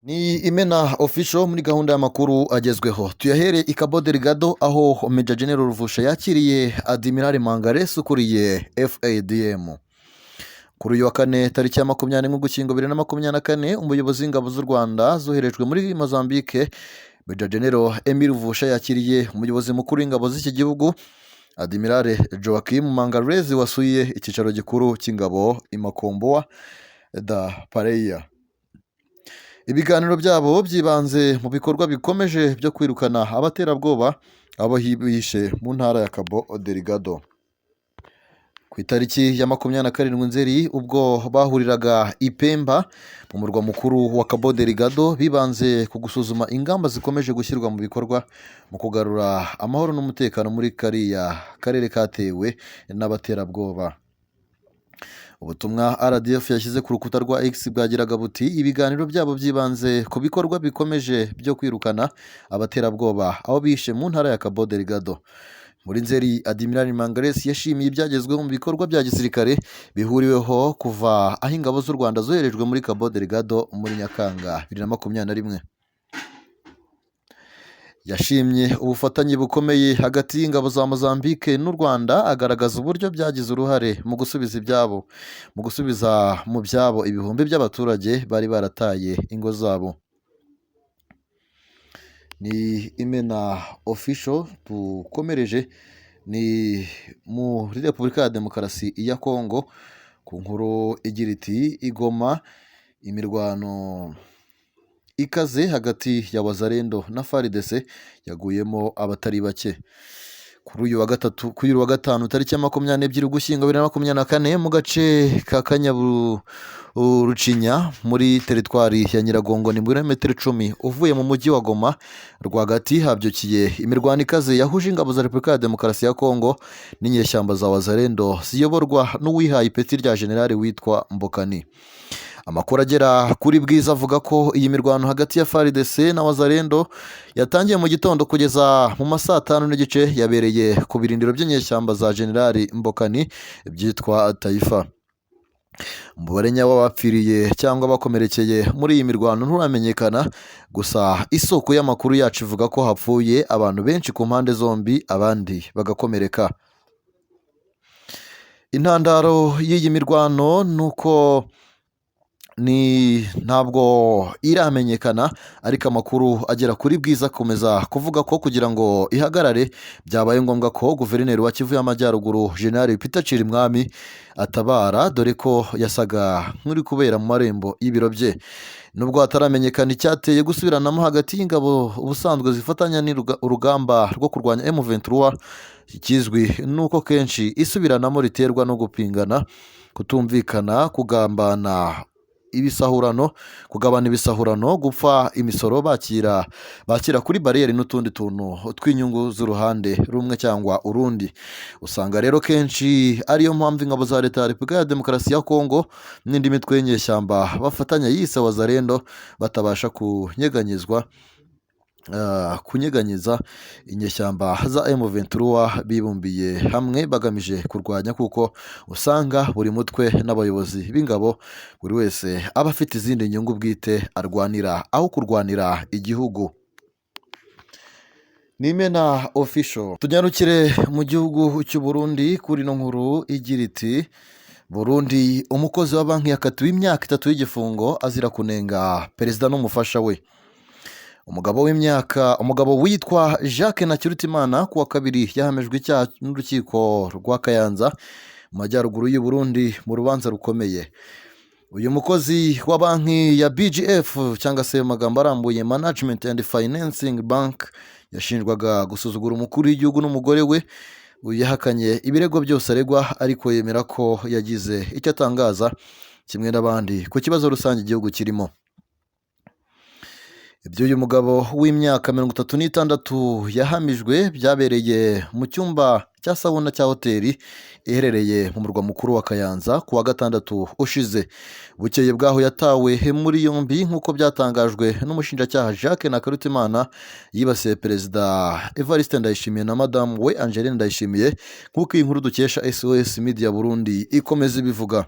Ni Imena Official muri gahunda y'amakuru agezweho. Tuyahere i Cabo Delgado, aho Major General Ruvusha yakiriye Admiral Mangares ukuriye FADM. Kuri uyu wa kane, tariki ya 21 Ugushyingo 2024, umuyobozi w'ingabo z'u Rwanda zoherejwe muri Mozambique, Major General Emile Ruvusha, yakiriye umuyobozi mukuru w'ingabo z'iki gihugu, Admiral Joaquim Mangares, wasuye icyicaro gikuru cy'ingabo i Mocimboa da Praia. Ibiganiro byabo byibanze mu bikorwa bikomeje byo kwirukana abaterabwoba abo bihishe mu ntara ya Cabo Delgado. Ku itariki ya 27 Nzeri, ubwo bahuriraga i Pemba mu murwa mukuru wa Cabo Delgado, bibanze ku gusuzuma ingamba zikomeje gushyirwa mu bikorwa mu kugarura amahoro n'umutekano muri kariya karere katewe n'abaterabwoba. Ubutumwa RDF yashyize ku rukuta rwa X bwagiraga buti: "Ibiganiro byabo byibanze ku bikorwa bikomeje byo kwirukana abaterabwoba aho bihishe mu ntara ya Cabo Delgado." Muri Nzeri, Admiral Mangares yashimiye ibyagezweho mu bikorwa bya gisirikare bihuriweho kuva aho ingabo z'u Rwanda zoherejwe muri Cabo Delgado muri Nyakanga 2021. Yashimye ubufatanye bukomeye hagati y'ingabo za Mozambique n'u Rwanda, agaragaza uburyo byagize uruhare mu gusubiza ibyabo mu gusubiza mu byabo ibihumbi by'abaturage bari barataye ingo zabo. Ni Imena Official. Dukomereje ni muri Repubulika ya Demokarasi ya Kongo, ku nkuru igira iti: "Igoma imirwano ikaze hagati ya Wazalendo na FARDC yaguyemo abatari bake." Kuri uyu wa gatatu, kuri uyu wa gatanu, tariki ya 22 Ugushyingo 2024, mu gace ka Kanyarucinya muri teritwari ya Nyiragongo, ni birometero 10 uvuye mu mujyi wa Goma rwagati, habyukiye imirwano ikaze yahuje ingabo za Repubulika ya Demokarasi ya Kongo n'inyeshyamba za Wazalendo ziyoborwa n'uwihaye ipeti rya generali witwa Mbokani. Amakuru agera kuri Bwiza avuga ko iyi mirwano hagati ya FARDC na Wazalendo yatangiye mu gitondo kugeza mu ma saa 5:30, yabereye ku birindiro by'inyeshyamba za generali Mbokani byitwa Taifa. Umubare nyawo w'abapfiriye cyangwa bakomerekeye muri iyi mirwano nturamenyekana, gusa isoko y'amakuru yacu ivuga ko hapfuye abantu benshi ku mpande zombi, abandi bagakomereka. Intandaro y'iyi mirwano ni uko ni ntabwo iramenyekana, ariko amakuru agera kuri Bwiza akomeza kuvuga ko kugira ngo ihagarare byabaye ngombwa ko guverineri wa Kivu y'Amajyaruguru, General Peter Cirimwami, atabara, dore ko yasaga nk'uri kubera mu marembo y'ibiro bye. Nubwo hataramenyekana icyateye gusubiranamo hagati y'ingabo ubusanzwe zifatanya urugamba rwo kurwanya M23, ikizwi ni uko kenshi isubiranamo riterwa no gupingana, kutumvikana, kugambana ibisahurano, kugabana ibisahurano, gupfa imisoro bakira kuri bariyeri n'utundi tuntu tw'inyungu z'uruhande rumwe cyangwa urundi. Usanga rero kenshi ariyo mpamvu ingabo za Leta ya Repubulika ya Demokarasi ya Kongo n'indi mitwe y'inyeshyamba bafatanya yise Wazalendo batabasha kunyeganyeza inyeshyamba za M23 bibumbiye hamwe bagamije kurwanya, kuko usanga buri mutwe n'abayobozi b'ingabo buri wese aba afite izindi nyungu bwite arwanira aho kurwanira igihugu. Ni Imena Official. Tunyarukire mu gihugu cy'u Burundi kuri ino nkuru igira iti: "Burundi: umukozi wa banki yakatiwe imyaka 3 y'igifungo azira kunenga perezida n'umufasha we." Umugabo witwa Jacques Ntakirutimana ku wa kabiri yahamijwe icyaha n'urukiko rwa Kayanza mu majyaruguru y'u Burundi mu rubanza rukomeye. Uyu mukozi wa banki ya BGF, cyangwa se mu magambo arambuye Management and Financing Bank, yashinjwaga gusuzugura umukuru w'igihugu n'umugore we. Uyu yahakanye ibirego byose aregwa, ariko yemera ko yagize icyo atangaza kimwe n'abandi ku kibazo rusange igihugu kirimo. Ibyo uyu mugabo w'imyaka 36 yahamijwe byabereye mu cyumba cya sauna cya hoteli iherereye mu murwa mukuru wa Kayanza ku wa gatandatu ushize. Bukeye bwaho yatawe muri yombi nk'uko byatangajwe n'umushinjacyaha. Jacques Ntakirutimana yibasiye Perezida Evariste Ndayishimiye na madamu we Angeline Ndayishimiye, nk'uko iyi nkuru dukesha SOS Media Burundi ikomeza ibivuga.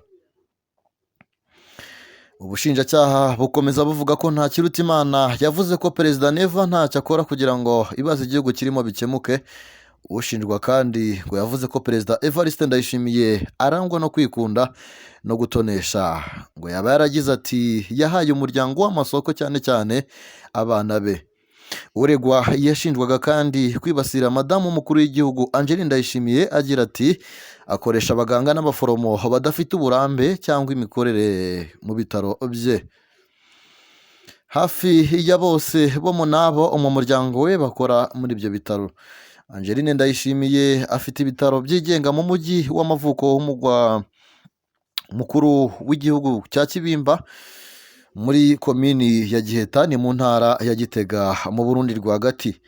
Ubushinjacyaha bukomeza buvuga ko Ntakirutimana yavuze ko Perezida Neva ntacyo akora kugira ngo ibibazo igihugu kirimo bikemuke. Ushinjwa kandi ngo yavuze ko Perezida Evariste Ndayishimiye arangwa no kwikunda no gutonesha. Ngo yaba yaragize ati yahaye umuryango w'amasoko cyane cyane abana be. Uregwa yashinjwaga kandi kwibasira madamu w'umukuru w'igihugu Angeline Ndayishimiye agira ati akoresha abaganga n'abaforomo badafite uburambe cyangwa imikorere mu bitaro bye. Hafi ya bose bo mu nabo mu muryango we bakora muri ibyo bitaro. Angeline Ndayishimiye afite ibitaro byigenga mu mujyi w'amavuko w'umugwa mukuru w'igihugu cya Kibimba muri komini ya Giheta, ni mu ntara ya Gitega mu Burundi rwagati.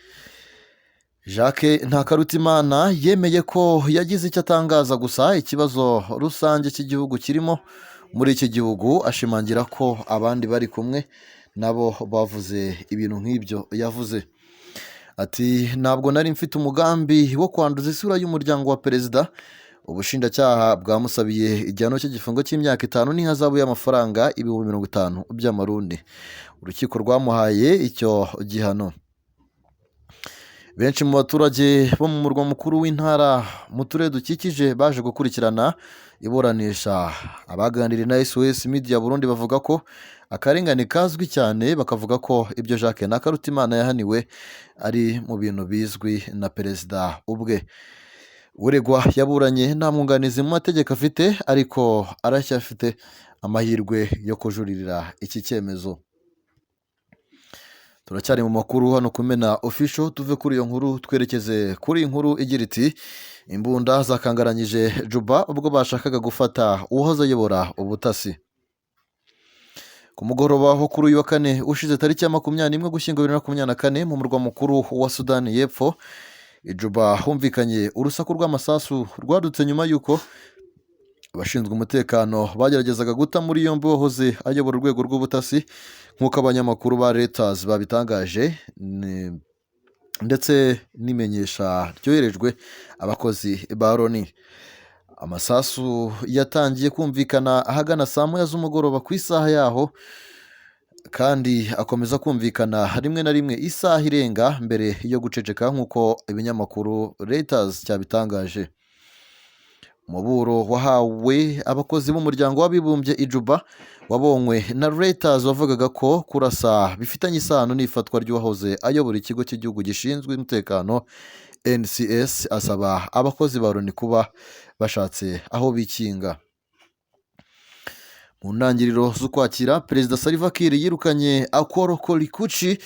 Jacques Ntakarutimana yemeye ko yagize icyo atangaza gusa ikibazo rusange cy'igihugu kirimo muri iki gihugu, ashimangira ko abandi bari kumwe nabo bavuze ibintu nk'ibyo yavuze. Ati ntabwo nari mfite umugambi wo kwanduza isura y'umuryango wa perezida. Ubushinjacyaha bwamusabiye igihano cy'igifungo cy'imyaka 5 n'ihazabu y'amafaranga 50,000 by'amarundi. Urukiko rwamuhaye icyo gihano. Benshi mu baturage bo mu murwa mukuru w'intara mu turere dukikije baje gukurikirana iburanisha. Abaganiriye na SOS Media Burundi bavuga ko akarengane kazwi cyane, bakavuga ko ibyo Jacques Ntakarutimana yahaniwe ari mu bintu bizwi na perezida ubwe. Uregwa yaburanye nta mwunganizi mu mategeko afite, ariko aracyafite amahirwe yo kujuririra iki cyemezo. Turacyari mu makuru hano Kumena Official. Tuve kuri iyo nkuru twerekeze kuri iyi nkuru igira iti imbunda zakangaranyije Juba ubwo bashakaga gufata uwahoze ayobora ubutasi. Ku mugoroba wo kuri uyu wa kane ushize tariki ya 21 Ugushyingo 2024 mu murwa mukuru wa Sudani y'Epfo i Juba humvikanye urusaku rw'amasasu rwadutse nyuma y'uko abashinzwe umutekano bageragezaga guta muri yombi uwahoze ayobora urwego rw'ubutasi, nk'uko abanyamakuru ba Reuters babitangaje, ndetse n'imenyesha ryoherejwe abakozi ba Loni. Amasasu yatangiye kumvikana ahagana saa 1 z'umugoroba ku isaha yaho, kandi akomeza kumvikana rimwe na rimwe isaha irenga mbere yo guceceka, nk'uko ibinyamakuru Reuters cyabitangaje. Umuburo wahawe abakozi b'umuryango w'abibumbye i Juba wabonywe na Reuters wavugaga ko kurasa bifitanye isano n'ifatwa ry'uwahoze ayobora ikigo cy'igihugu gishinzwe umutekano NCS, asaba abakozi ba Loni kuba bashatse aho bikinga. Mu ntangiriro z'Ukwakira, Perezida Salva Kiir yirukanye Akol Kuchi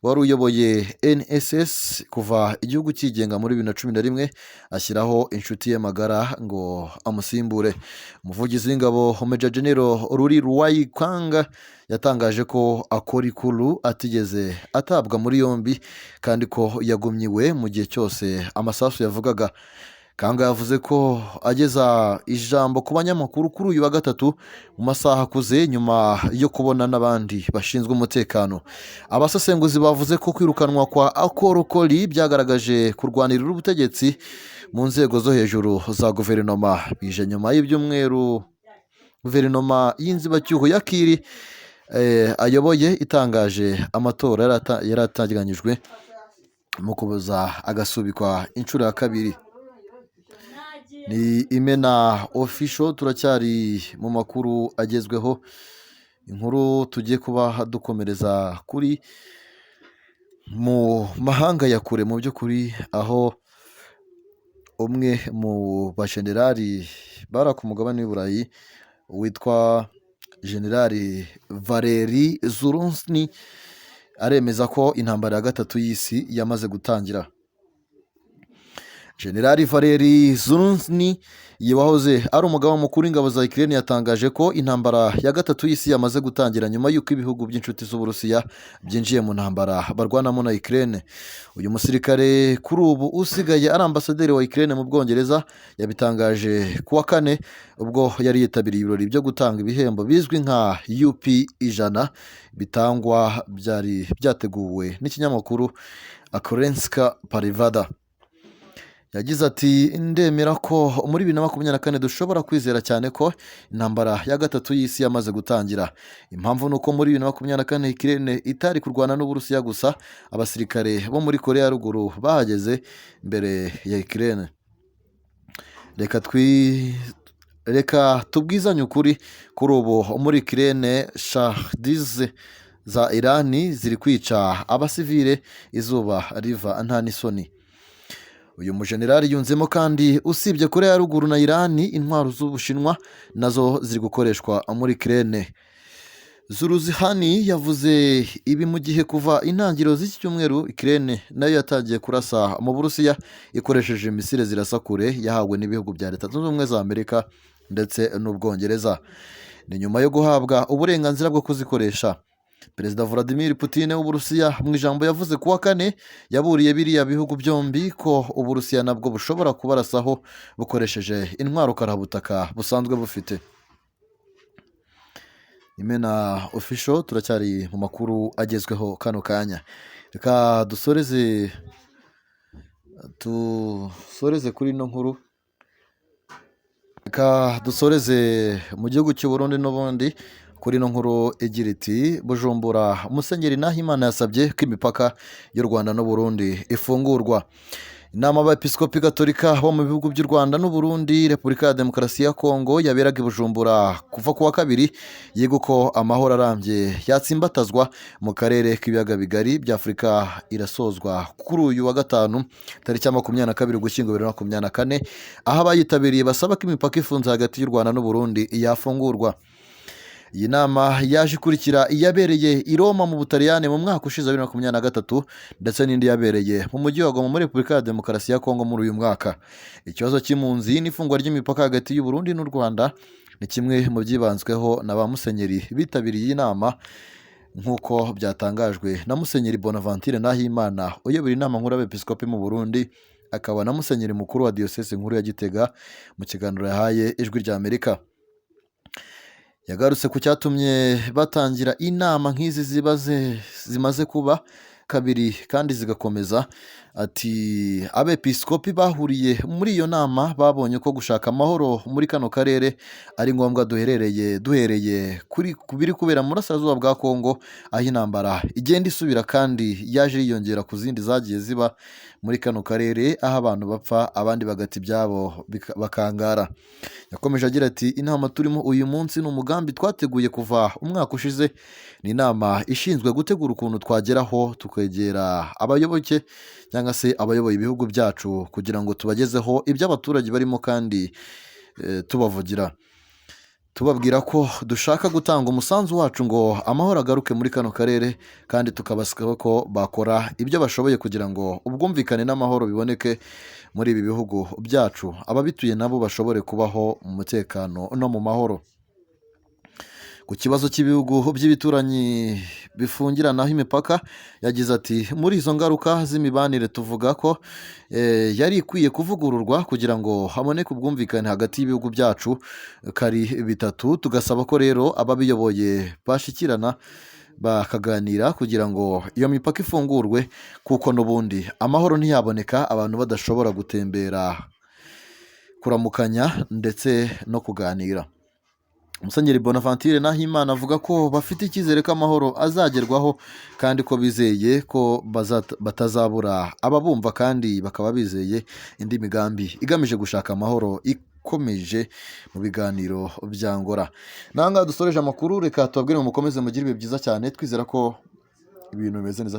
wari uyoboye NSS kuva igihugu cyigenga muri 2011, ashyiraho inshuti ye magara ngo amusimbure. Umuvugizi w'ingabo Major General Ruri Ruwayikwanga yatangaje ko Akol Kuru atigeze atabwa muri yombi kandi ko yagumye iwe mu gihe cyose amasasu yavugaga. Kanga yavuze ko ageza ijambo ku banyamakuru kuri uyu wa gatatu mu masaha akuze nyuma yo kubona n'abandi bashinzwe umutekano. Abasesenguzi bavuze ko kwirukanwa kwa Akol Kori byagaragaje kurwanirira ubutegetsi mu nzego zo hejuru za guverinoma, bije nyuma y'ibyumweru guverinoma y'inzibacyuho ya Kiir ayoboye itangaje amatora yari ateganyijwe mu Kuboza agasubikwa inshuro ya kabiri. Ni Imena Official, turacyari mu makuru agezweho. Inkuru tugiye kuba dukomereza kuri mu mahanga ya kure, mu by'ukuri aho umwe mu bajenerali bari ku mugabane w'i Burayi witwa Generali Valeri Zaluzhny aremeza ko intambara ya gatatu y'isi yamaze gutangira. Generali Valeri Zaluzhny wahoze ari umugaba mukuru w'ingabo za Ukraine yatangaje ko intambara ya gatatu y'isi yamaze gutangira nyuma y'uko ibihugu by'inshuti z'Uburusiya byinjiye mu ntambara barwanamo na Ukraine. Uyu musirikare kuri ubu usigaye ari ambasaderi wa Ukraine mu Bwongereza yabitangaje ku wa kane ubwo yari yitabiriye ibirori byo gutanga ibihembo bizwi nka UP 100 bitangwa byari byateguwe n'ikinyamakuru Ukrainska Pravda. Yagize ati ndemera ko muri 2024 dushobora kwizera cyane ko intambara ya gatatu y'isi yamaze gutangira. Impamvu ni uko muri 2024 Ukraine itari kurwana n'Uburusiya gusa, abasirikare bo muri Korea ya ruguru bahageze mbere ya Ukraine. Reka tubwizanye ukuri, kuri ubu muri Ukraine Shahedizi za Irani ziri kwica abasivile izuba riva nta n'isoni. Uyu mujenerali yunzemo kandi usibye Korea ya ruguru na Irani, intwaro z'Ubushinwa nazo ziri gukoreshwa muri Ukraine. Zaluzhny yavuze ibi mu gihe kuva intangiriro z'iki cyumweru Ukraine nayo yatangiye kurasa mu Burusiya ikoresheje misile zirasa kure yahawe n'ibihugu bya Leta Zunze Ubumwe za Amerika ndetse n'Ubwongereza. Ni nyuma yo guhabwa uburenganzira bwo kuzikoresha. Perezida Vladimir Putin w'Uburusiya mu ijambo yavuze ku wa kane yaburiye biriya bihugu byombi ko Uburusiya nabwo bushobora kubarasaho bukoresheje intwaro karabutaka busanzwe bufite. Imena Official, turacyari mu makuru agezweho kano kanya. Reka dusoreze kuri ino nkuru. Reka dusoreze mu gihugu cy'u Burundi n'ubundi kuri ino nkuru igira iti Bujumbura, Musenyeri Nahimana yasabye ko imipaka y'u Rwanda n'u Burundi ifungurwa. Inama y'Abepiskopi Gatolika bo mu bihugu by'u Rwanda n'u Burundi, Repubulika ya Demokarasi ya Kongo yaberaga i Bujumbura kuva ku wa kabiri, yiga uko amahoro arambye yatsimbatazwa mu karere k'ibiyaga bigari bya Afurika, irasozwa kuri uyu wa gatanu tariki ya 22 Ugushyingo 2024, aho abayitabiriye basaba ko imipaka ifunze hagati y'u Rwanda n'u Burundi yafungurwa. Iyi nama yaje ikurikira iyabereye i Roma mu Butaliyani mu mwaka ushize wa 2023 ndetse n'indi yabereye mu mujyi wa Goma muri Repubulika ya Demokarasi ya Kongo muri uyu mwaka. Ikibazo cy'impunzi n'ifungwa ry'imipaka hagati y'u Burundi n'u Rwanda ni kimwe mu byibanzweho na ba musenyeri bitabiriye iyi nama, nk'uko byatangajwe na Musenyeri Bonaventure Nahimana uyobora inama nkuru y'Abepiskopi mu Burundi, akaba na musenyeri mukuru wa Diyosezi nkuru ya Gitega mu kiganiro yahaye Ijwi rya Amerika. Yagarutse ku cyatumye batangira inama nk'izi zimaze kuba kabiri kandi zigakomeza. Ati abepiskopi bahuriye muri iyo nama babonye ko gushaka amahoro muri kano karere ari ngombwa, duhereye kuri ku biri kubera mu burasirazuba bwa Kongo, aho intambara igenda isubira kandi yaje yiyongera ku zindi zagiye ziba muri kano karere, aho abantu bapfa abandi bagata ibyabo bakangara. Yakomeje agira ati inama turimo uyu munsi ni umugambi twateguye kuva umwaka ushize, ni inama ishinzwe gutegura ukuntu twageraho tukegera abayoboke cyangwa se abayoboye ibihugu byacu kugira ngo tubagezeho ibyo abaturage barimo kandi tubavugira, tubabwira ko dushaka gutanga umusanzu wacu ngo amahoro agaruke muri kano karere, kandi tukabasaba ko bakora ibyo bashoboye kugira ngo ubwumvikane n'amahoro biboneke muri ibi bihugu byacu, ababituye nabo bashobore kubaho mu mutekano no mu mahoro. Ku kibazo cy'ibihugu by'ibituranyi bifungiranaho imipaka, yagize ati muri izo ngaruka z'imibanire tuvuga ko yari ikwiye kuvugururwa kugira ngo haboneke ubwumvikane hagati y'ibihugu byacu kari bitatu, tugasaba ko rero ababiyoboye bashikirana bakaganira kugira ngo iyo mipaka ifungurwe, kuko n'ubundi amahoro ntiyaboneka abantu badashobora gutembera, kuramukanya ndetse no kuganira. Musenyeri Bonaventure Nahimana avuga ko bafite icyizere ko amahoro azagerwaho kandi ko bizeye ko batazabura ababumva, kandi bakaba bizeye indi migambi igamije gushaka amahoro ikomeje mu biganiro bya Angola. N'aha ngaha dusoreje amakuru, reka tubabwire ngo mukomeze mugire ibihe byiza cyane, twizera ko ibintu bimeze neza.